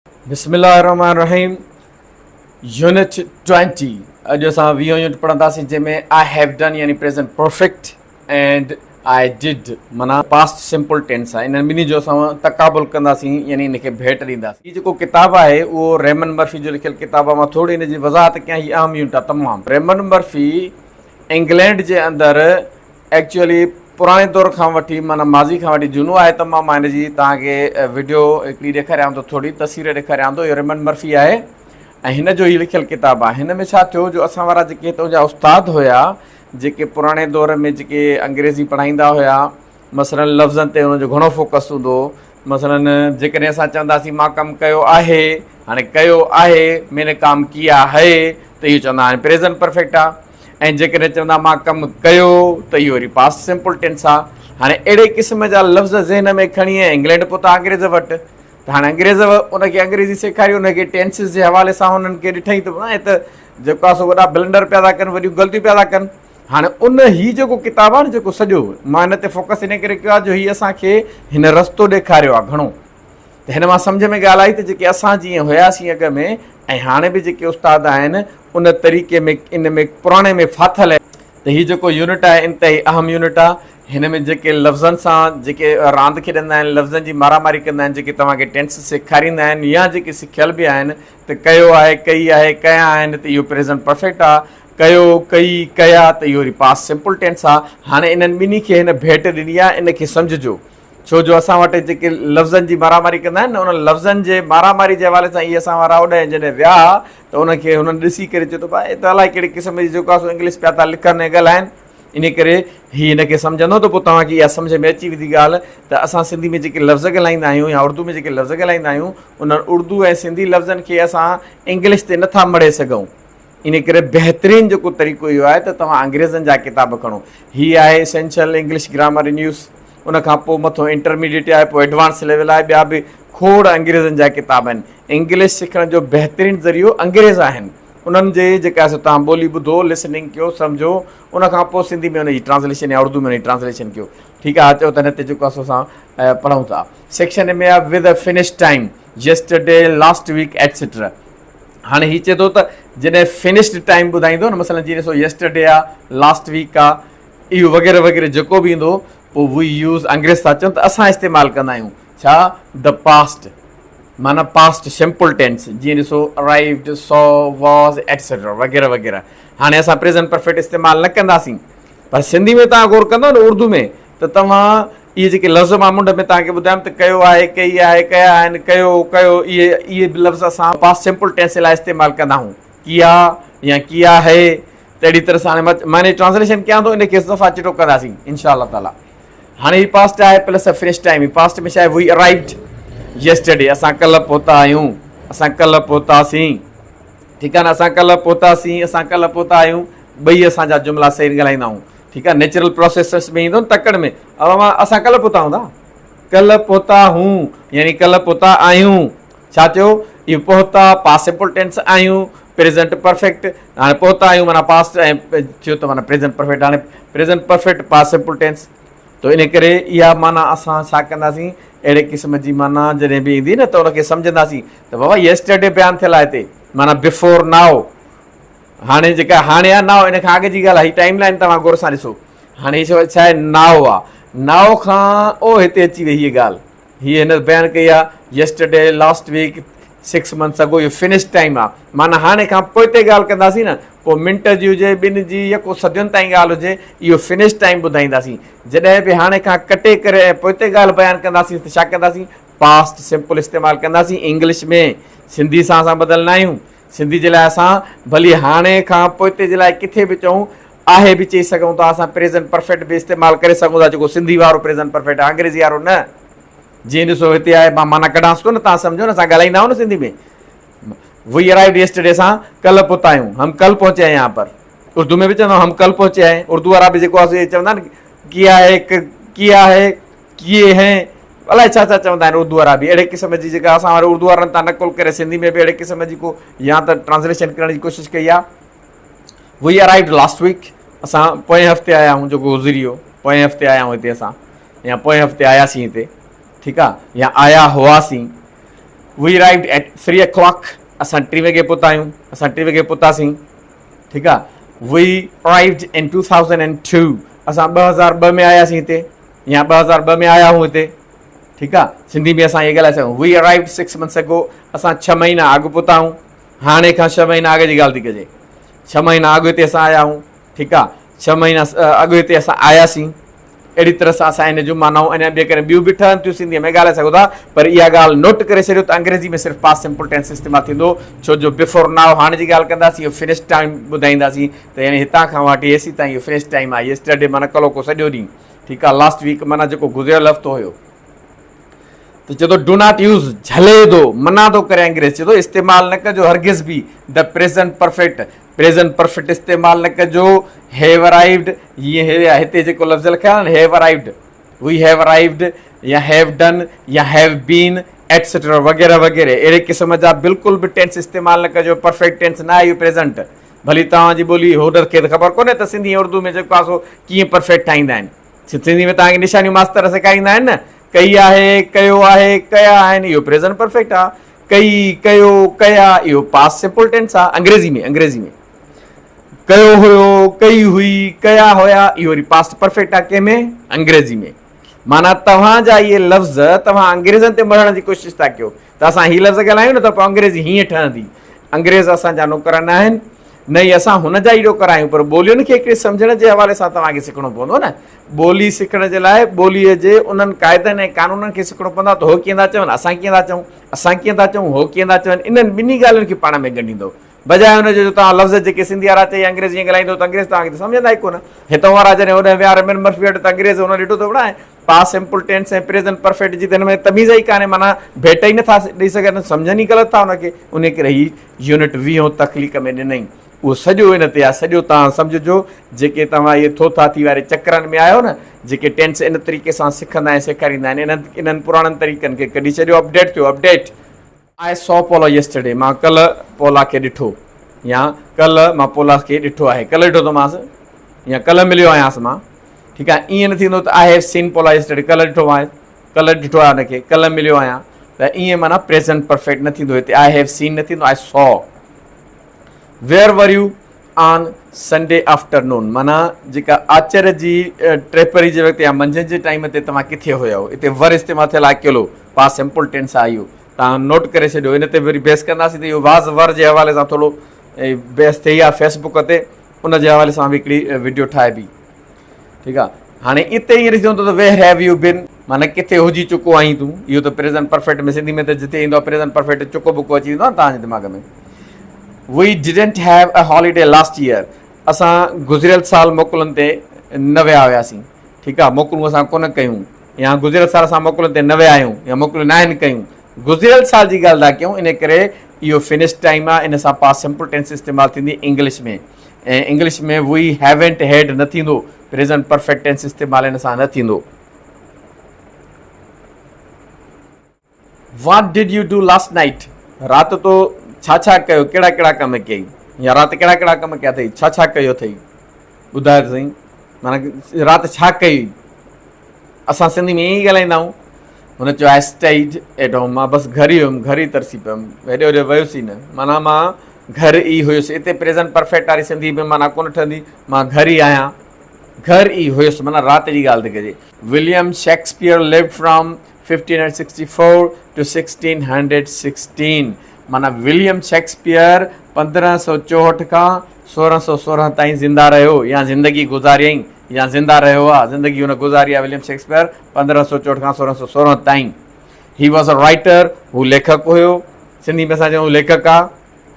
بسم الله الرحمن الرحيم يونٽ 20 اڄ اسان ويهون يونٽ پڙهنداسين جنهن ۾ I have done يعني present perfect and I did معنيٰ پاسٽ سمپل ٽينس آهي انهن ٻنهي جو اسان تقابل ڪنداسين يعني ان کي ڀيٽ ڏينداسين هي جيڪو ڪتاب آهي اهو ريمن مرفي جو لکيل ڪتاب آهي مان ٿوري ان جي وضاحت ڪيان هي اهم يونٽ آهي تمام ريمن مرفي انگلينڊ جي اندر ايڪچوئلي پراڻي دور کان وٺي معنيٰ ماضي کان وٺي جهونو آهي تمام مان هن جي توهان کي وڊيو هڪڙي ڏيکاريان ٿو ٿوري تصوير ڏيکاريان ٿو اهو ريمنڊ مرفي آهي ۽ هن جو هي لکيل ڪتاب آهي هن ۾ ڇا ٿيو جو اسان وارا جيڪي هتان جا استاد هيا جيڪي پراڻي دور ۾ جيڪي انگريزي پڙهائيندا هيا مثلا لفظن تي هن جو گهڻو فوڪس هوندو هو مثلا جيڪڏهن اسان چونداسين مان ڪم ڪيو آهي هاڻي ڪيو آهي مين نے ڪام ڪيا هي ته اهو چوندا هاڻي پريزنٽ پرفيڪٽ آهي ۽ جيڪڏهن چوندا مان ڪم ڪيو ته اهو وري پاسٽ سمپل ٽينس آ. هاڻي اهڙي قسم جا لفظ ذهن ۾ کڻي ۽ انگلينڊ پهتا انگريز وٽ ته هاڻي انگريز ان کي انگريزي سيکاري ان کي ٽينسز جي حوالي سان انهن کي ڏٺائين ته هي ته جيڪو آ سو وڏا بلنڊر پيا ٿا ڪن وڏيون غلطيون پيا ٿا ڪن. هاڻي ان هي جيڪو ڪتاب آ نه جيڪو سڄو مان ان تي فوڪس ان ڪري ڪيو آ جو هي اسان کي هن رستو ڏيکاريو آ گهڻو. ته هن مان سمجهه ۾ ڳالهه آئي ته جيڪي اسان جيئن هياسين اڳ ۾ ۽ هاڻي به جيڪي استاد آهن ان طريقي ۾ ان ۾ پراڻي ۾ ڦاٿل ته هي جيڪو يونٽ آهي انتهائي اهم يونٽ آهي هن ۾ جيڪي لفظن سان جيڪي راند کيڏندا آهن لفظن جي مارا ماري ڪندا آهن جيڪي توهان کي ٽينس سيکاريندا آهن يا جيڪي سکيل به آهن ته ڪيو آهي ڪئي آهي ڪيا آهن ته اهو پريزنٽ پرفيڪٽ آهي ڪيو ڪئي ڪيا ته اهو وري پاسٽ سمپل ٽينس آهي هاڻي انهن ٻنهي کي هن ڀيٽ ڏني آهي ان کي سمجهجو ڇو جو اسان وٽ جيڪي لفظن جي ماراماري ڪندا آهن نه انهن لفظن جي ماراماري جي حوالي سان اهي اسان وارا اوڏانهن جڏهن ويا ته انهن کي هنن ڏسي ڪري چيو ته ڀاء هي ته الائي ڪهڙي قسم جي جيڪو آهي سو انگلش پيا ٿا لکن ۽ ڳالهائن ان ڪري هي هن کي سمجهندو ته پوء توهان کي اها سمجهه ۾ اچي ويندي ڳالهه ته اسان سنڌي ۾ جيڪي لفظ ڳالهائيندا آهيون يا اردو ۾ جيڪي لفظ ڳالهائيندا آهيون انهن اردو ۽ سنڌي لفظن کي اسان انگلش تي نٿا مڙهي سگهون ان ڪري بهترين جيڪو طريقو اهو آهي ته توهان انگريزن جا ڪتاب کڻو. هي آهي essential English grammar in use, ان کان پوء مٿو انٽرميڊيٽ آهي، پوء ايڊوانس ليول آهي، ٻيا به کوڙ انگريزن جا ڪتاب آهن. انگلش سکڻ جو بهترين ذريعو انگريز آهن. انهن جي جيڪا سو توهان ٻولي ٻڌو، لسننگ ڪيو، سمجهو، ان کان پوء سنڌي ۾ ان جي ٽرانسليشن يا اردو ۾ ان جي ٽرانسليشن ڪيو. ٺيڪ آهي اچو ته هن تي جيڪو آهي سو اسان پڙهون ٿا. سيڪشن ۾ آهي with a finish time, yesterday, last week, etcetera. هاڻي هي چئي ٿو ته جڏهن فنشڊ ٽائيم ٻڌائيندو نه مثلا جيئن ڏسو يسٽرڊي آ لاسٽ ويڪ آ اهو وغيره وغيره جيڪو به ايندو پوء وي يوز انگريز ٿا چون ته اسان استعمال ڪندا آهيون ڇا the past معنی پاسٽ سمپل ٽينس جيئن ڏسو ارائيوڊ سو واز ايٽسيٽرا وغيره وغيره هاڻي اسان پريزنٽ پرفيڪٽ استعمال نه ڪنداسين پر سنڌي ۾ توهان غور ڪندو نه اردو ۾ ته توهان اهي جيڪي لفظ مان منڍ ۾ توهان کي ٻڌايم ته ڪيو آهي، ڪئي آهي، ڪيا آهن، ڪيو، ڪيو، اهي اهي به لفظ اسان پاسٽ سمپل ٽينس لاء استعمال ڪندا آهيون. ڪيا يا ڪيا هي ته اهڙي طرح سان هاڻي مان ٽرانسليشن ڪيان ٿو ان کي صفا چٽو ڪنداسين انشاء الله تعالي. هاڻي هي پاسٽ آهي پلس فنش ٽائيم هي پاسٽ ۾ ڇا آهي وي ارائيوڊ يسٽرڊي اسان ڪلهه پهتا آهيون اسان ڪلهه پهتاسين ٺيڪ آهي نه اسان ڪلهه پهتاسين اسان ڪلهه پهتا آهيون ٻئي اسان جا جملا صحيح ڳالهائيندا آهيون ٺيڪ آ نيچرل پروسيسز ۾ ايندو نه تڪڙ ۾ اوهان اسان ڪلهه پهتا هوندا ڪلهه پهتا هون يعني ڪلهه پهتا آهيون ڇا ٿيو اهو پهتا پاسٽ سمپل ٽينس آهيون پريزنٽ پرفيڪٽ هاڻي پهتا آهيون معنی پاسٽ ۽ ٿيو ته معنی پريزنٽ پرفيڪٽ هاڻي present perfect past simple tense تو ان ڪري اها معنی اسان ڇا ڪنداسين اهڙي قسم جي معنی جڏهن به ايندي نه ته ان کي سمجهنداسين ته بابا يسٽرڊي بيان ٿيل آهي هتي معنی بفور نائو هاڻي جيڪا هاڻي آ نائو ان کان اڳ جي ڳالهه آ هي ٽائيم لائين توهان غور سان ڏسو هاڻي هي ڇا آهي نائو آ نائو کان او هتي اچي وئي هي ڳالهه هي هن بيان ڪئي آ yesterday last week six months ago اهو فنش ٽائيم آ معنی هاڻي کان پوئتي ڳالهه ڪنداسين نه پوء منٽ جي هجي ٻن جي يا ڪو صدين تائين ڳالهه هجي اهو فنش ٽائيم ٻڌائينداسين جڏهن به هاڻي کان ڪٽي ڪري ۽ پوئتي ڳالهه بيان ڪنداسين ته ڇا ڪنداسين پاسٽ سمپل استعمال ڪنداسين انگلش ۾ سنڌي سان اسان بدل نه آهيون سنڌي جي لاء اسان ڀلي هاڻي کان پوئتي جي لاء ڪٿي به چئون آهي به چئي سگهون ٿا اسان پريزنٽ پرفيڪٽ به استعمال ڪري سگهون ٿا جيڪو سنڌي وارو پريزنٽ پرفيڪٽ آهي انگريزي وارو نه جيئن ڏسو هتي آهي مان معنيٰ ڪڍانس ٿو نه تان سمجهو نه اسان ڳالهائيندا آهيون نه سنڌي ۾ وي ارائيوڊ يسٽرڊي اسان ڪلهه پهتا آهيون هم ڪل پهچي آهي يهان پر اردو ۾ به چوندا هم ڪل پهچي آهي اردو وارا به جيڪو آهي چوندا آهن ڪيا هي ڪيا هي ڪيئي هين الائي ڇا ڇا چوندا آهن اردو وارا به اهڙي قسم جي جيڪا اسان واري اردو وارن تان نقل ڪري سنڌي ۾ به اهڙي قسم جي ڪو يا ته ٽرانسليشن ڪرڻ جي ڪوشش ڪئي آهي وي ارائيوڊ لاسٽ ويڪ اسان پوئين هفتي آيا آهيون جيڪو گذري ويو پوئين هفتي آيا آهيون هتي اسان يا پوئين هفتي آياسين هتي ٺيڪ آهي يا آيا هئاسين We arrived at 3 o'clock اسان ٽي وڳي پهتا آهيون اسان ٽي وڳي پهتاسين ٺيڪ آ We arrived in 2002 اسان 2002 ۾ آياسين هتي يا 2002 ۾ آيا آهيون هتي ٺيڪ آ سنڌي ۾ اسان هي ڳالهائي سگهون We arrived 6 months ago اسان 6 مهينا اڳ پهتا آهيون هاڻي کان 6 مهينا اڳ جي ڳالهه ٿي ڪجي 6 مهينا اڳ هتي اسان آيا آهيون ٺيڪ آ 6 مهينا اڳ هتي اسان آياسين اهڙي طرح سان اسان ان جون معنائون اڃا ٻئي ڪري ٻيون به ٺهن ٿيون سنڌيء ۾ ڳالهائي سگهو ٿا پر اها ڳالهه نوٽ ڪري ڇڏيو ته انگريزي ۾ صرف پاسٽ سمپل ٽينس استعمال ٿيندو ڇو جو بفور نائو هاڻي جي ڳالهه ڪنداسين اهو فنش ٽائيم ٻڌائينداسين ته يعني هتان کان وٺي هيسي تائين اهو فنش ٽائيم آهي يسٽرڊي معنيٰ ڪلهوڪو سڄو ڏينهن ٺيڪ آهي لاسٽ ويڪ معنيٰ جيڪو گذريل هفتو هيو ته چئي ٿو do not use جهلي ٿو منع ٿو ڪري انگريز چئي ٿو استعمال نه ڪجو هرگز به the present perfect present perfect استعمال نه ڪجو have arrived هي هي هتي جيڪو لفظ لکيا آهن have arrived we have arrived يا have done يا have been et cetera وغيره وغيره اهڙي قسم جا بلڪل به ٽينس استعمال نه ڪجو پرفيڪٽ ٽينس نه آهي اهو پريزنٽ ڀلي توهان جي ٻولي هوڏر کي ته خبر ڪونهي ته سنڌي ۽ اردو ۾ جيڪو آهي سو ڪيئن پرفيڪٽ ٺاهيندا آهن سنڌي ۾ توهان کي نشانيون ماستر سيکاريندا آهن نه ڪئي آهي، ڪيو آهي، ڪيا آهن اهو پريزنٽ پرفيڪٽ آ، ڪئي، ڪيو، ڪيا اهو پاسٽ سمپل ٽينس آ انگريزي ۾ انگريزي ۾ ڪيو هيو، ڪئي هئي، ڪيا هيا اهو وري پاسٽ پرفيڪٽ آ ڪنهن ۾ انگريزي ۾ معنيٰ توهان جا اهي لفظ توهان انگريزن تي مڙهڻ جي ڪوشش ٿا ڪيو ته اسان هي لفظ ڳالهايون نه ته پوء انگريزي هيئن ٺهندي انگريز اسان جا نوڪر نه آهن نه ئي اسان هن جا ئي نوڪر آهيون پر ٻولين کي هڪڙي سمجهڻ جي حوالي سان توهان کي سکڻو پوندو نه ٻولي سکڻ جي لاء ٻوليء جي انهن قاعدن ۽ قانونن کي سکڻو پوندو آهي ته هو ڪيئن ٿا چون، اسان ڪيئن ٿا چئون، اسان ڪيئن ٿا چئون، هو ڪيئن ٿا چون، انهن ٻنهي ڳالهين کي پاڻ ۾ ڳنڍيندو. بجاء ان جي جو توهان لفظ جيڪي سنڌي وارا چئي انگريزي ائين ڳالهائيندو ته انگريز توهان کي ته سمجهندا ئي ڪونه. هتان وارا جڏهن هوڏانهن ويا رمين مرفي وٽ ته انگريز هن ڏٺو ته اڙائين past simple tense ۽ present perfect جي ته هن ۾ تميز ئي ڪانهي معنيٰ ڀيٽ ئي نٿا ڏئي سگهن، سمجهن ئي غلط ٿا ان کي. انهيء ڪري هي يونٽ ويهون تخليق ۾ ڏنائين. اهو سڄو ان تي آهي، سڄو توهان سمجهجو، جيڪي توهان اهي ٿوٿا ٿي واري چڪرن ۾ آهيو نه، جيڪي ٽينس ان طريقي سان سکندا ۽ سيکاريندا آهن، انهن انهن پراڻن طريقن کي ڪڍي ڇڏيو، اپڊيٽ ٿيو، update. I saw Paula yesterday مان ڪلهه پولا کي ڏٺو يا ڪلهه مان پولا کي ڏٺو آهي، ڪلهه ڏٺو ٿو مانس يا ڪلهه مليو آهيانس مان، ٺيڪ آهي، ائين نه ٿيندو ته I have seen Paula yesterday ڪلهه ڏٺو مانس، ڪلهه ڏٺو آهي ان کي، ڪلهه مليو آهيان ته ائين معنيٰ پريزنٽ پرفيڪٽ نه ٿيندو، هتي I have seen نه ٿيندو، I saw. Where were you on Sunday afternoon معنيٰ جيڪا آچر جي ٽيپري جي وقت يا منجهند جي ٽائيم تي توهان ڪٿي هيا اتي ور استعمال ٿيل آهي اڪيلو پاس سمپل ٽينس آهي اهو توهان نوٽ ڪري ڇڏيو ان تي وري بحث ڪنداسين ته اهو واز ور جي حوالي سان ٿورو بحث ٿي آهي فيسبوڪ تي ان جي حوالي سان به هڪڙي وڊيو ٺاهبي ٺيڪ آ هاڻي اتي ائين ڏسجون ته ويئر have you بن معنی ڪٿي هجي چڪو آهين تون اهو ته پريزنٽ پرفيڪٽ ۾ سنڌي ۾ ته جتي ايندو آ پريزنٽ پرفيڪٽ چڪو بڪو اچي ويندو آ توهان جي دماغ ۾ we didn't have a holiday last year اسان گذريل سال موڪلن تي نه ويا هياسين ٺيڪ آ موڪلون اسان ڪونه ڪيون يا گذريل سال اسان موڪلن تي نه ويا آهيون يا موڪلون ناهن ڪيون گذريل سال جي ڳالهه ٿا ڪيون ان ڪري اهو فنش ٽائيم آ ان سان پاس سمپل ٽينس استعمال ٿيندي انگلش ۾ ۽ انگلش ۾ وي هيونٽ هيڊ نه ٿيندو، پريزنٽ پرفيڪٽ ٽينس استعمال ان سان نه ٿيندو. What did you do last night رات تو ڇا ڇا ڪيو، ڪهڙا ڪهڙا ڪم ڪيئي يا رات ڪهڙا ڪهڙا ڪم ڪيا اٿئي، ڇا ڇا ڪيو اٿئي ٻڌاء ته سهي معنيٰ رات ڇا ڪيئي. اسان سنڌي ۾ ائين ئي ڳالهائيندا آهيون. هن چيو I stayed at home مان بس گهر ئي هيم گهر ئي ترسي پيم هيڏي هوڏي ويس ئي نه معنيٰ مان گهر ئي هيس اتي پريزنٽ پرفيڪٽ واري سنڌي ۾ معنيٰ ڪونه ٺهندي مان گهر ئي آهيان گهر ئي هيس معنيٰ رات جي ڳالهه ٿي ڪجي. William Shakespeare lived from 1564 to 1616 معنيٰ وليم شيڪسپيئر 1564 کان 1616 تائين زنده رهيو يا زندگي گذاريائين يا زنده رهيو آ زندگي هن گذاري آ وليم شيڪسپيئر 1564 کان 1616 تائين He was a writer هو ليکڪ هيو سنڌي ۾ اسان چئون ليکڪ آ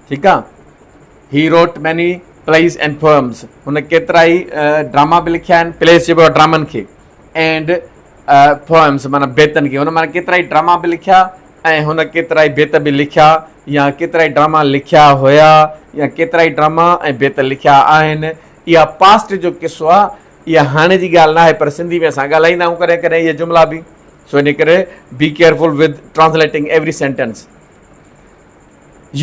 ٺيڪ آ He wrote many plays and poems هن ڪيترائي ڊراما به لکيا آهن پليز چئبو آ ڊرامن کي اينڊ پوئمز معنيٰ بيتن کي هن معنيٰ ڪيترائي ڊراما به لکيا ۽ هن ڪيترائي بيت به لکيا يا ڪيترائي ڊراما لکيا هيا يا ڪيترائي ڊراما ۽ بيت لکيا آهن اها پاسٽ جو قصو آ اها هاڻي جي ڳالهه ناهي پر سنڌي ۾ اسان ڳالهائيندا آهيون ڪڏهن ڪڏهن اهي جملا به سو ان ڪري be careful with translating every sentence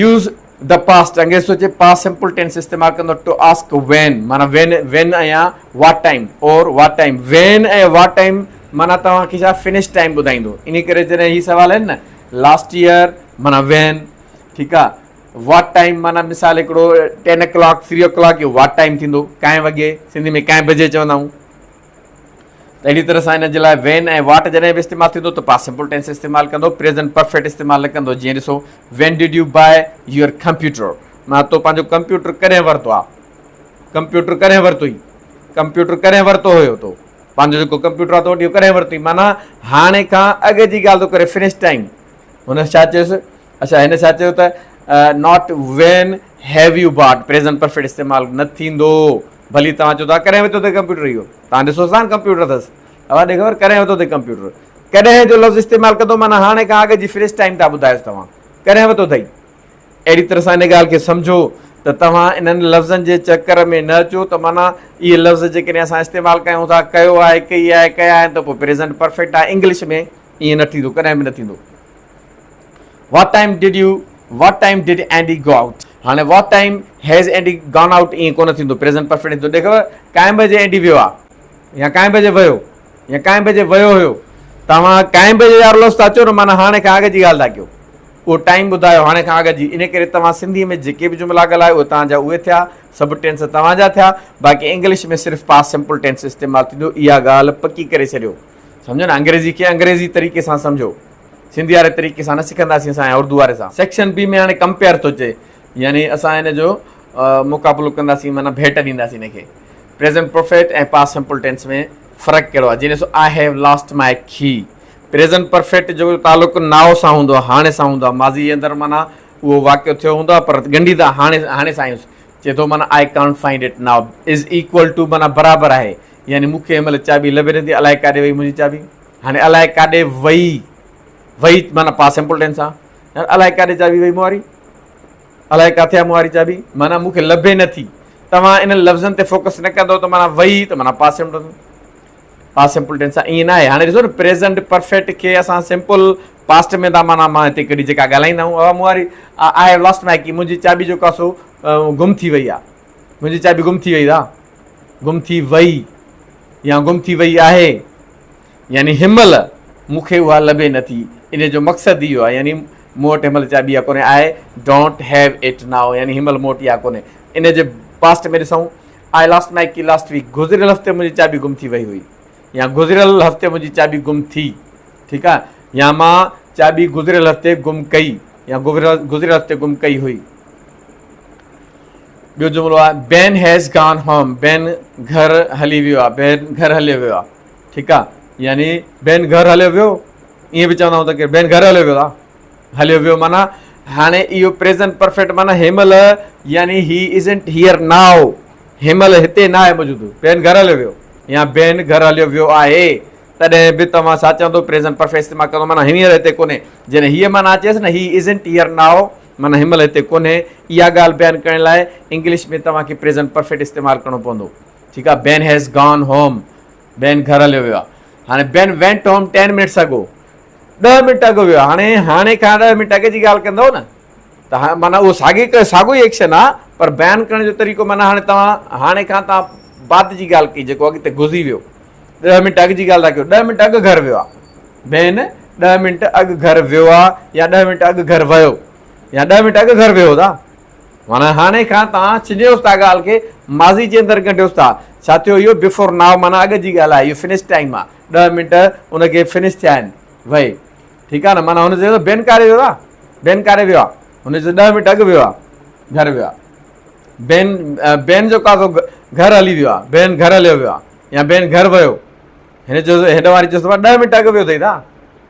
use the past انگريز ٿو چئي پاسٽ سمپل ٽينس استعمال ڪندو ٽو آسڪ وين معنيٰ وين وين ۽ what time اور what time when ۽ what time معنيٰ توهان کي ڇا فنش ٽائيم ٻڌائيندو ان ڪري جڏهن هي سوال آهن نه لاسٽ ايئر معنيٰ وين، ٺيڪ آ، واٽ ٽائيم معنيٰ مثال هڪڙو ٽين او ڪلاڪ ٿري او ڪلاڪ اهو واٽ ٽائيم ٿيندو، ڪائين وڳي، سنڌي ۾ ڪائين بجي چوندا آهيون. ته اهڙي طرح سان ان جي لاء وين ۽ واٽ جڏهن به استعمال ٿيندو ته پاسٽ سمپل ٽينس استعمال ڪندو، پريزنٽ پرفيڪٽ استعمال نه ڪندو. جيئن ڏسو when did you buy your computer معنيٰ تو پنهنجو ڪمپيوٽر ڪڏهن ورتو آ، ڪمپيوٽر ڪڏهن ورتو ئي، ڪمپيوٽر ڪڏهن ورتو هيو تو، پنهنجو جيڪو ڪمپيوٽر آ تو وٽ اهو ڪڏهن ورتو ئي، معنيٰ هاڻي کان اڳ جي ڳالهه ٿو ڪري، فنش ٽائيم. هن ڇا چيس؟ اڇا هن ڇا چيو ته not when have you bought, present perfect استعمال نه ٿيندو. ڀلي توهان چئو ٿا ڪڏهن ورتو اٿئي ڪمپيوٽر، اهو توهان ڏسو ٿا نه ڪمپيوٽر اٿس، اها ڏي خبر ڪڏهن ورتو اٿئي ڪمپيوٽر، ڪڏهن جو لفظ استعمال ڪندو معنيٰ هاڻي کان اڳ جي فريش ٽائيم ٿا ٻڌايوس توهان ڪڏهن ورتو اٿئي. اهڙي طرح سان ان ڳالهه کي سمجهو ته توهان انهن لفظن جي چڪر ۾ نه اچو ته معنيٰ اهي لفظ جيڪڏهن اسان استعمال ڪيون ٿا ڪيو آهي، ڪئي آهي، ڪيا آهن ته پوء پريزنٽ پرفيڪٽ آهي. انگلش ۾ ائين نه ٿيندو، ڪڏهن به نه ٿيندو. What time did you What time did Andy go out هاڻي What time has Andy gone out ائين ڪونه ٿيندو، پريزنٽ پرفيڪٽ ٿيندو. ڏي خبر ڪائين بجي اينڊي ويو آ يا ڪائين بجي ويو يا ڪائين بجي ويو هيو. توهان ڪائين بجي وارو لفظ ٿا چئو نه معنيٰ هاڻي کان اڳ جي ڳالهه ٿا ڪيو، اهو ٽائيم ٻڌايو هاڻي کان اڳ جي. ان ڪري توهان سنڌي ۾ جيڪي به جملا ڳالهايو اهي توهان جا اهي ٿيا، سڀ ٽينس توهان جا ٿيا، باقي انگلش ۾ صرف پاسٽ سمپل ٽينس استعمال ٿيندو. اها ڳالهه پڪي ڪري ڇڏيو. سمجهو نه، انگريزي کي انگريزي طريقي سان سمجهو، سنڌي واري طريقي سان نه سکنداسين اسان يا اردو واري سان. سيڪشن بي ۾ هاڻي ڪمپيئر ٿو چئي، يعني اسان ان جو مقابلو ڪنداسين معنيٰ ڀيٽ ڏينداسين ان کي. Present perfect ۽ past simple tense ۾ فرق ڪهڙو آهي؟ جيئن ڏسو I have lost my key, present perfect جو تعلق ناء سان هوندو آهي، هاڻي سان هوندو آهي، ماضي جي اندر معنيٰ اهو واقعو ٿيو هوندو آهي پر ڳنڍي ٿا هاڻي هاڻي سان آهيون. چئي ٿو معنيٰ I can't find it now is equal to معنيٰ برابر آهي، يعني مون کي هن مهل چاٻي لڀي نٿي، الائي ڪاڏي وئي منهنجي چاٻي. هاڻي الائي ڪاڏي وئي، وئي معنيٰ پاسٽ سمپل ٽينس آ، يار الائي ڪاڏي چاٻي وئي مون واري، الائي ڪاٿي آ مون واري چاٻي، معنيٰ مون کي لڀي نٿي. توهان انهن لفظن تي فوڪس نه ڪندو ته معنيٰ وئي ته معنيٰ past simple, past simple tense آ، ائين نه آهي. هاڻي ڏسو نه پريزنٽ پرفيڪٽ کي اسان سمپل پاسٽ ۾ ٿا معنيٰ مان هتي ڪڍي جيڪا ڳالهائيندا آهيون اها مون واري I have lost my ڪي، منهنجي چاٻي جيڪو آ سو گم ٿي وئي آ، منهنجي چاٻي گم ٿي وئي آ، گم ٿي وئي يا گم ٿي وئي آهي، يعني هنمهل مون کي اها لڀي نه ٿي. ان جو مقصد اهو آهي يعني مون وٽ هنمهل چاٻي اها ڪونهي، I don't have it now, يعني هنمهل مون وٽ اها ڪونهي. ان جي پاسٽ ۾ ڏسون I lost my key last week, گذريل هفتي منهنجي چاٻي گم ٿي وئي هئي يا گذريل هفتي منهنجي چاٻي گم ٿي، ٺيڪ آهي، يا مان چاٻي گذريل هفتي گم ڪئي يا گذريل هفتي گم ڪئي هئي. ٻيو جملو آهي بين هيز گان هوم، بين گهر هلي ويو آهي، بين گهر هليو ويو آهي، ٺيڪ آهي، يعني بين گهر هليو ويو، ائين به چوندا آهيون ته بين گهر هليو ويو آهي، هليو ويو معنيٰ هاڻي اهو پريزنٽ پرفيڪٽ معنيٰ هيمل يعني هي ازنٽ هيئر ناو، هيمل هتي نه آهي موجود، بين گهر هليو ويو يا بين گهر هليو ويو آهي، تڏهن به توهان ڇا چوندو پريزنٽ پرفيڪٽ استعمال ڪندو معنيٰ هينئر هتي ڪونهي، جڏهن هيء معنيٰ اچيس نه هي ازنٽ هيئر ناو معنيٰ هن مهل هتي ڪونهي، اها ڳالهه بيان ڪرڻ لاء انگلش ۾ توهان کي پريزنٽ پرفيڪٽ استعمال ڪرڻو پوندو، ٺيڪ آهي، بين هيز گان هوم، بين گهر هليو ويو آهي، هاڻي Ben went home ten minutes ago, ڏهه منٽ اڳ ويو آهي، هاڻي هاڻي کان ڏهه منٽ اڳ جي ڳالهه ڪندؤ نه ته معنيٰ اهو ساڳي ساڳيو ئي ايڪشن آهي پر بيان ڪرڻ جو طريقو معنيٰ هاڻي توهان هاڻي کان توهان بعد جي ڳالهه ڪئي جيڪو اڳتي گذري ويو، ڏهه منٽ اڳ جي ڳالهه ٿا ڪيو، ڏهه منٽ اڳ گهر ويو آهي، بين ڏهه منٽ اڳ گهر ويو آ يا ڏهه منٽ اڳ گهر ويو يا ڏهه منٽ اڳ گهر ويو ٿا، معنيٰ هاڻي کان توهان ڇنيوس ٿا ڳالهه کي ماضي جي اندر ڳنڍيوس ٿا، ڇا ٿيو اهو بفور ناء معنيٰ اڳ جي ڳالهه آهي، اهو فنش ٽائيم آ، ڏهه منٽ ان کي فنش ٿيا آهن وئي، ٺيڪ آ نه، معنيٰ هن چيو بين ڪاري ويو آ، بين ڪاري ويو آ، هن چيو ڏهه منٽ اڳ ويو آ گهر ويو آ، بين بين جو ڪا سو گهر هلي ويو آ، بين گهر هليو ويو آ يا بين گهر ويو، هن چيو هن واري چيس ته ڏهه منٽ اڳ ويو اٿئي ته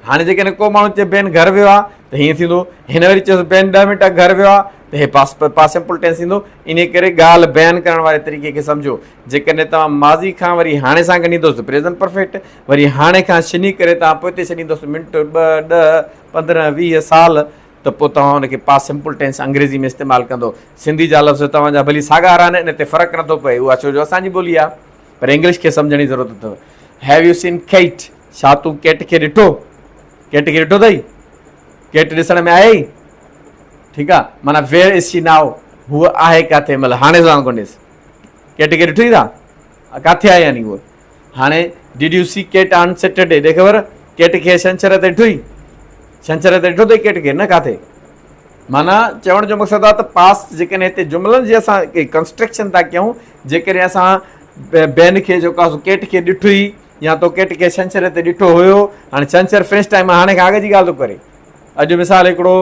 هاڻي جيڪڏهن ڪو ماڻهو چئي بين گهر ويو آهي ته هيئن ٿيندو، هن وري چيس بين ڏهه منٽ اڳ گهر ويو آهي ته هي پاس پاس سمپل ٽينس ٿيندو. انهي ڪري ڳالهه بيان ڪرڻ واري طريقي کي سمجهو. جيڪڏهن توهان ماضي کان وري هاڻي سان ڳنڍيندوس ته پريزنٽ پرفيڪٽ، وري هاڻي کان ڇني ڪري توهان پوئتي ڇڏيندوس منٽ، ٻه، ڏهه، 15، 20 سال ته پوء توهان ان کي پاس سمپل ٽينس انگريزي ۾ استعمال ڪندو. سنڌي جا لفظ توهان جا ڀلي ساڳا رهن ان تي فرق نٿو پئي، اها ڇو جو اسان جي ٻولي آهي. پر انگلش کي سمجهڻ جي ضرورت اٿو. Have you seen Kate? ڇا تون ڪيٽ کي ڏٺو؟ ڪيٽ کي ڏٺو اٿئي؟ ڪيٽ ڏسڻ ۾ آئي؟ ٺيڪ آ، معنيٰ ويئر از شي نائو؟ هوء آهي ڪاٿي؟ مطلب هاڻي سان ڪونهيس. ڪيٽ کي ڏٺو ئي ٿا؟ ڪاٿي آهي يعني هوء؟ هاڻي did you see Kate on Saturday? ڏي خبر ڪيٽ کي ڇنڇر تي ڏٺو ئي؟ ڇنڇر تي ڏٺو اٿئي ڪيٽ کي؟ نه ڪاٿي؟ معنيٰ چوڻ جو مقصد آهي ته پاسٽ جيڪڏهن هتي جملن جي اسان ڪنسٽرڪشن ٿا ڪيون، جيڪڏهن اسان بين کي جيڪو آهي سو ڪيٽ کي ڏٺو ئي يا تو ڪيٽ کي ڇنڇر تي ڏٺو هيو، هاڻي ڇنڇر فنش ٽائيم آهي، هاڻي کان اڳ جي ڳالهه ٿو ڪري. اڄ مثال هڪڙو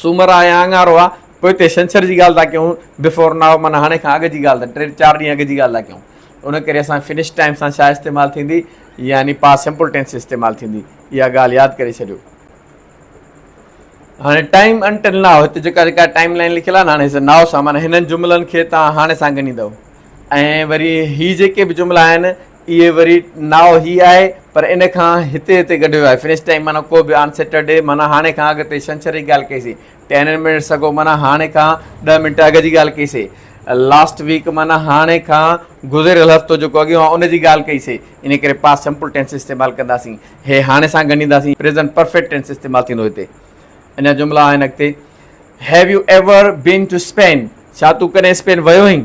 سومر آهي يا اڱارو آهي، پوء هتي ڇنڇر جي ڳالهه ٿا ڪيون، بفور now معنيٰ هاڻي کان اڳ جي ڳالهه ٿا، ٽي چار ڏينهن اڳ جي ڳالهه ٿا ڪيون. ان ڪري اسان فنش ٽائيم سان ڇا استعمال ٿيندي، يعني پاسٽ سمپل ٽينس استعمال ٿيندي. اها ڳالهه ياد ڪري ڇڏيو. هاڻي ٽائيم انٽل now, هتي جيڪا جيڪا ٽائيم لائين لکيل آهي نه، هاڻي now سان معنيٰ هنن جملن کي توهان هاڻي سان ڳنڍيندؤ ۽ وري هي جيڪي به جملا آهن اهي وري نائو هي آهي پر ان کان هتي هتي ڳنڍيو ويو آهي. فنش ٽائيم معنيٰ ڪو به آن سيٽرڊي معنيٰ هاڻي کان اڳتي ڇنڇر جي ڳالهه ڪئي سي. ٽين منٽس اگو معنيٰ هاڻي کان 10 منٽ اڳ جي ڳالهه ڪئي سي. لاسٽ ويڪ معنيٰ هاڻي کان گذريل هفتو جيڪو اڳيون آهي ان جي ڳالهه ڪئي سي. ان ڪري پاسٽ سمپل ٽينس استعمال ڪنداسين. هي هاڻي سان ڳنڍينداسين. پريزنٽ پرفيڪٽ ٽينس استعمال ٿيندو هتي. اڃا جملا آهن اڳتي. Have you ever been to Spain? ڇا تون ڪڏهن اسپين ويو هئين؟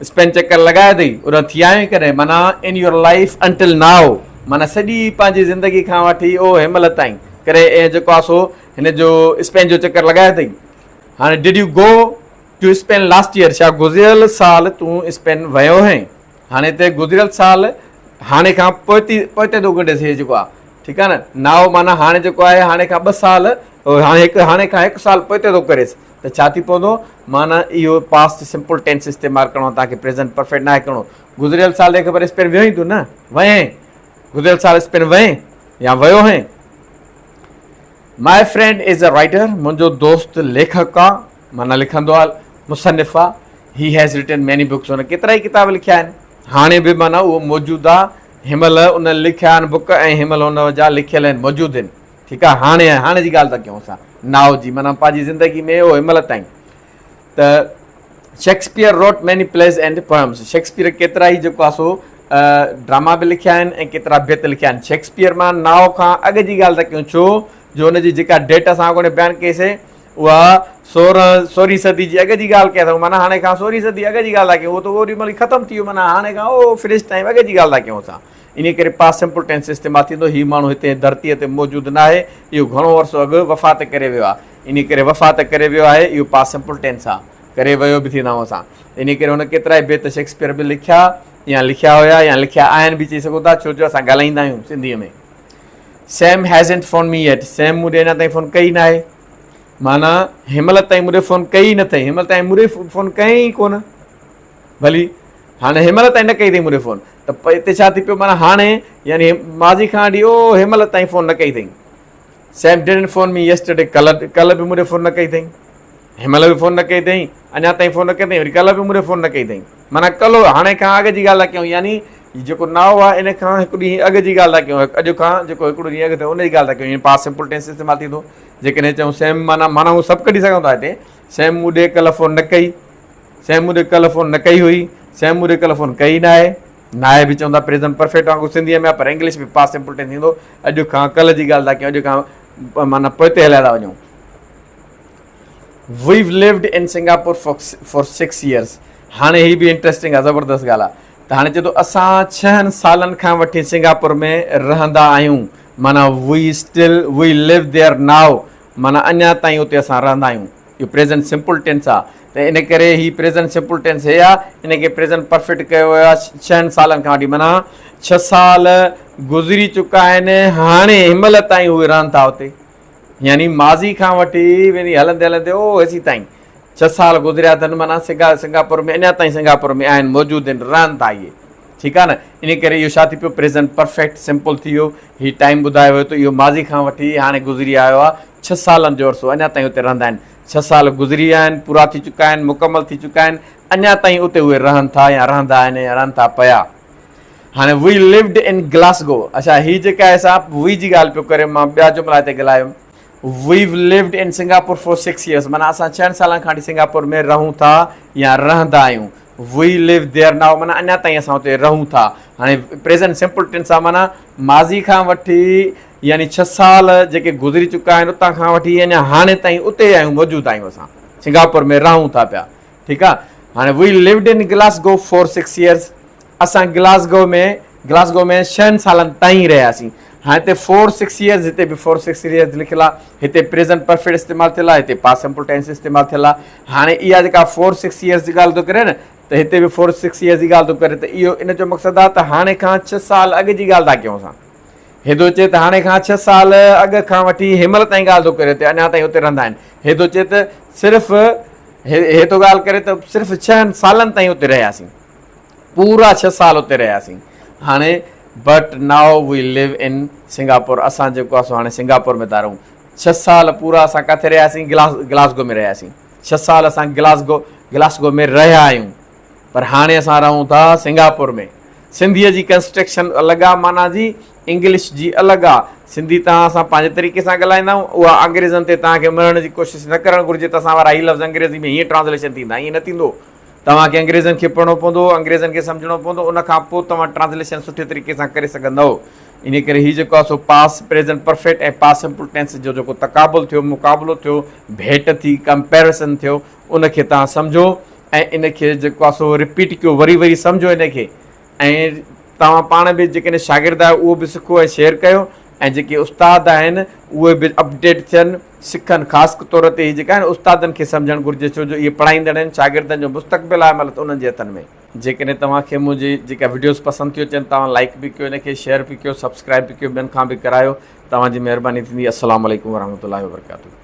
اسپين چڪر لڳايو اٿئي؟ اوڏانهن ٿي آيو آهين ڪڏهن؟ معنيٰ in your life until now معنيٰ سڄي پنهنجي زندگي کان وٺي او هن مهل تائين ڪڏهن ائين جيڪو آهي سو هن جو اسپين جو چڪر لڳايو اٿئي؟ هاڻي did you go to Spain last year? ڇا گذريل سال تون اسپين ويو هئين؟ هاڻي هتي گذريل سال هاڻي کان پوئتي پوئتي ٿو ڳنڍيس هي جيڪو آهي ٺيڪ آهي نه نائو معنيٰ هاڻي جيڪو آهي هاڻي کان 2 سال هاڻي هڪ هاڻي کان هڪ سال پوئتي ٿو ڪريس ته ڇا ٿي پوندو معنيٰ اهو پاسٽ سمپل ٽينس استعمال ڪرڻو آهي توهان کي پريزنٽ پرفيڪٽ ناهي ڪرڻو. گذريل سال ڏي خبر اسپين ويو هئين تون؟ نه وئين؟ گذريل سال اسپين وئين يا ويو هئين؟ My friend is a writer, منهنجو دوست ليکڪ آ معنيٰ لکندو آ مصنف آ. He has written many books, هن ڪيترا ئي ڪتاب لکيا آهن. هاڻي به معنيٰ اهو موجود آ، هن مهل ان لکيا آهن بڪ ۽ هن مهل ان جا لکيل آهن موجود آهن. ٺيڪ آ، هاڻي هاڻي جي ڳالهه ٿا ڪيون اسان نائو جي معنيٰ پنهنجي زندگي ۾ اهو هن مهل تائين. ته Shakespeare wrote many plays and poems, Shakespeare ڪيترا ئي جيڪو آ سو ڊراما به لکيا آهن ۽ ڪيترا بيت لکيا آهن. شيڪسپيئر مان نائو کان اڳ جي ڳالهه ٿا ڪيون ڇو جو ان جي جيڪا ڊيٽ اسان اڳوڻي بيان ڪئي سي اها سورهن سورهين صدي جي اڳ جي ڳالهه ڪئي اٿئون معنيٰ هاڻي کان سورهين صدي اڳ جي ڳالهه ٿا ڪيون اهو ته اوڏي مهل ئي ختم ٿي ويو معنيٰ هاڻي کان او فنش ٽائيم اڳ جي ڳالهه ٿا ڪيون اسان. انهي ڪري پاسٽ سمپل ٽينس استعمال ٿيندو. هي ماڻهو هتي ڌرتيء تي موجود ناهي، اهو گهڻو عرصو اڳ وفات ڪري ويو آهي. انهي ڪري وفات ڪري ويو آهي اهو پاسٽ سمپل ٽينس آهي. ڪري ويو به ٿيندا آهيون اسان. انهي ڪري هن ڪيترائي بيت شيڪسپيئر به لکيا يا لکيا هيا يا لکيا آهن به چئي سگهو ٿا ڇو جو اسان ڳالهائيندا آهيون سنڌيء ۾. Sam hasn't phoned me yet, Sam مون ڏي اڃا تائين فون ڪئي ناهي. معنيٰ هن مهل تائين مون ڏي فون ڪئي ئي نه اٿئي، هن مهل تائين مون ڏي فون ڪيائين ئي ڪونه. ڀلي هاڻي هن مهل تائين نه ڪئي اٿئي مون ڏي فون ته هتي ڇا ٿي پيو معنيٰ هاڻي يعني ماضي کان وٺي او هن مهل تائين فون نه ڪئي اٿئي. Sam didn't phone me yesterday, ڪلهه ڪلهه به مون ڏي فون نه ڪئي اٿئي، هن مهل به فون نه ڪئي اٿئي، اڃا تائين فون نه ڪئي اٿئي، وري ڪلهه به مون ڏي فون نه ڪئي اٿئي. معنيٰ ڪلهه هاڻي کان اڳ جي ڳالهه ٿا ڪيون يعني جيڪو نائو آهي ان کان هڪ ڏينهن اڳ جي ڳالهه ٿا ڪيون، اڄ کان جيڪو هڪڙو ڏينهن اڳ ٿيو ان جي ڳالهه ٿا ڪيون يعني پاسٽ سمپل ٽينس استعمال ٿيندو. جيڪڏهن چئون سيم معنيٰ معنيٰ هو سڀ ڪڍي سگهون ٿا هتي سيم مون ڏي ڪلهه فون نه ڪئي، سيم مون ڏي ڪلهه فون نه ڪئي هئي، سيم مون ڏي ڪلهه فون ڪئي ناهي، ناهي به چوندا پريزنٽ پرفيڪٽ وانگر سنڌيء ۾ آهي پر انگلش ۾ پاسٽ سمپل ٽينس ٿيندو. اڄ کان ڪلهه جي ڳالهه ٿا ڪيون، اڄ کان معنيٰ پوئتي هليا ٿا وڃون. We've lived in Singapore for 6 years. هاڻي هي به انٽريسٽنگ آهي، زبردست ڳالهه آهي ته هاڻي چئي ٿو اسان 6 سالن کان وٺي سنگاپور ۾ رهندا آهيون معنيٰ we still we live there now معنيٰ اڃا تائين اتي اسان رهندا آهيون. اهو پريزنٽ سمپل ٽينس آهي ته ان ڪري هي پريزنٽ سمپل ٽينس هي آهي ان کي پريزنٽ پرفيڪٽ ڪيو ويو آهي 6 سالن کان وٺي معنيٰ 6 سال گذري چڪا آهن هاڻي هن مهل تائين اهي رهن ٿا اتي يعني ماضي کان وٺي ويندي هلندي هلندي او هيسي تائين 6 سال گذريا اٿن معنيٰ سنگاپور ۾ اڃا تائين سنگاپور ۾ آهن موجود آهن رهن ٿا اهي ٺيڪ آهي نه ان ڪري اهو ڇا ٿي پيو پريزنٽ پرفيڪٽ سمپل ٿي ويو. هي ٽائيم ٻڌايو ويو ته اهو ماضي کان وٺي هاڻي گذري آيو آهي 6 سالن جو عرصو اڃا تائين اتي رهندا آهن. 6 سال گذري ويا آهن پورا ٿي چڪا آهن مڪمل ٿي چڪا آهن اڃا تائين اتي اهي رهن ٿا يا رهندا آهن يا رهن ٿا پيا. هاڻي وي لوڊ ان گلاسگو اڇا هي جيڪا آهي سا وي جي ڳالهه پيو ڪري مان ٻيا جملا هتي ڳالهايم. We've lived in Singapore for 6 years معنيٰ اسان 6 سالن کان وٺي سنگاپور ۾ رهون ٿا يا رهندا آهيون. We live there now معنيٰ اڃا تائين اسان اتي رهون ٿا. هاڻي پريزنٽ سمپل ٽينس آهي معنيٰ ماضي کان وٺي يعني 6 سال جيڪي گذري چڪا آهن اتان کان وٺي اڃا هاڻي تائين اتي آهيون موجود آهيون اسان سنگاپور ۾ رهون ٿا پيا. ٺيڪ آهي هاڻي we lived in Glasgow for 6 years اسان گلاسگو ۾ گلاسگو ۾ 6 سالن تائين رهياسين. هاڻي هتي فور سڪس ايئرز هتي به فور سڪس ايئرز لکيل آهي هتي پريزنٽ پرفيڪٽ استعمال ٿيل آهي هتي پاسٽ سمپل ٽينس استعمال ٿيل آهي. هاڻي اها جيڪا فور سڪس ايئرز جي ڳالهه ٿو ڪري نه ته هتي به فور سڪس ايئرز جي ڳالهه ٿو ڪري ته اهو ان جو مقصد آهي ته هاڻي کان ڇهه سال اڳ جي ڳالهه ٿا ڪيون اسان. هي ٿو چئي ته هاڻي کان ڇهه سال اڳ کان وٺي هن مهل تائين ڳالهه ٿو ڪري اتي اڃا تائين اتي رهندا آهن. هي ٿو چئي ته صرف هي ٿو ڳالهه ڪري ته صرف ڇهن سالن تائين اتي رهياسين. پورا ڇهه سال اتي رهياسين. هاڻي but now we live in Singapore اسان جيڪو آهي سو هاڻي سنگاپور ۾ ٿا رهون. ڇهه سال پورا اسان ڪاٿي رهياسين گلاسگو ۾ رهياسين. ڇهه سال اسان گلاسگو گلاسگو ۾ رهيا آهيون پر هاڻي اسان رهون ٿا سنگاپور ۾. سنڌيء جي ڪنسٽرڪشن الڳ آ معنيٰ جي انگلش جي الڳ آ. سنڌي توهان سان پنهنجي طريقي سان ڳالهائيندا آهيون اها انگريزن تي توهان کي مڙهڻ جي ڪوشش نه ڪرڻ گهرجي ته اسان وارا هي لفظ انگريزي ۾ هيئن ٽرانسليشن ٿيندا ائين نه ٿيندو. توهان کي انگريزن کي پڙهڻو پوندو، انگريزن کي سمجهڻو پوندو، ان کان پوء توهان ٽرانسليشن سٺي طريقي سان ڪري سگهندؤ. انهيء ڪري هي جيڪو آهي سو past, present perfect ۽ past simple tense جو جيڪو تقابل ٿيو، مقابلو ٿيو، ڀيٽ ٿي، Comparison ٿيو، ان کي توهان سمجهو ۽ ان کي جيڪو آهي سو رپيٽ ڪيو، وري وري سمجهو ان کي ۽ توهان پاڻ به جيڪڏهن شاگرد آهيو اهو به سکو ۽ شيئر ڪيو ۽ جيڪي استاد آهن اهي به اپڊيٽ ٿين، سکن، خاص طور تي هي جيڪا آهن استادن کي سمجهڻ گهرجي ڇو جو اهي پڙهائيندڙ آهن شاگردن جو مستقبل آهي مطلب ته انهن جي هٿن ۾. جيڪڏهن توهان کي منهنجي جيڪا وڊيوز پسند ٿي اچن توهان لائيڪ به ڪيو ان کي شيئر به ڪيو سبسڪرائب به ڪيو ٻين کان به ڪرايو توهان جي مهرباني ٿيندي السلام عليڪم ورحمة الله وبرڪاته.